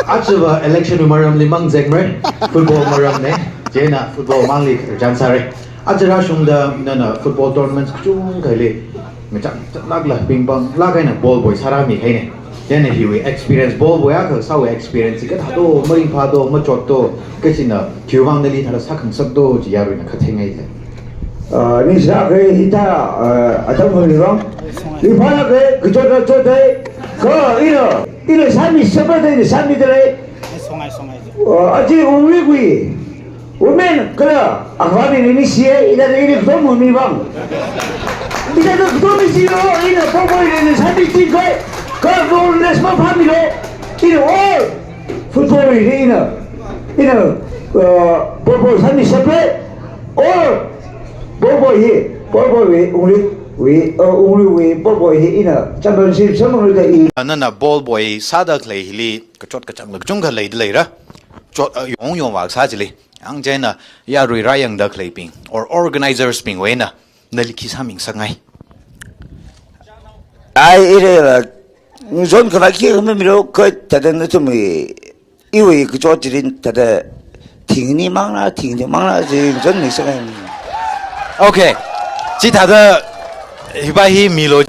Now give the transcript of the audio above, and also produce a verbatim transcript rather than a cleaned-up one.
Ajava election maramli mang zengmara, football maramna, chieina football mangli khararchan sāra. Aja rāshungda nana football tournaments kachungkhali ngachang changlākla pingpanglāk eina ball boy sārāmi kahaina. Chieina hiwui experience, ball boy akha sāwui experience kathā do, maringphā do, machot do, kachina khiwuivang nali thāda sākhangasak do chi yaruina khatheingai thei. Ah, ningshilāka hithā, ah, atam khamivang. Ringphālāka, kachot kachot thei. Kha ina, ina sāmi sāpa thei, ina sāmida lei. Ah, aja ungli kui. Women kala, akhava mi ningshiya, ina, ina kathum mivang. Ina kathum ningshiya, ina ball boy ina sāmi chi kai. Kha role less maphāmilo. Ina all football hi ina, ina, uh, ball boy sāmi separate, or ball boy hi, ball boy wui, ungli wui, uh, ungli wui, ball boy hi ina championship sāmanglu da i. Nana ball boy sāda khalei hili, kachot kachāngla kachungkha leida leira. Chot, uh, yong yongvā sā chili. Ang chieina yarui rāyangda khaleibing, or organizers bingwui eina, nali khi sāmingasakngai. Ai, ire la, zone khavai khi khamamilo, kha thāda nathumwui, iwui kachot chili thāda thingni mangna, thingni mangna, chi zone mi sāngai. Okay. Chithāda, hiva hi milo.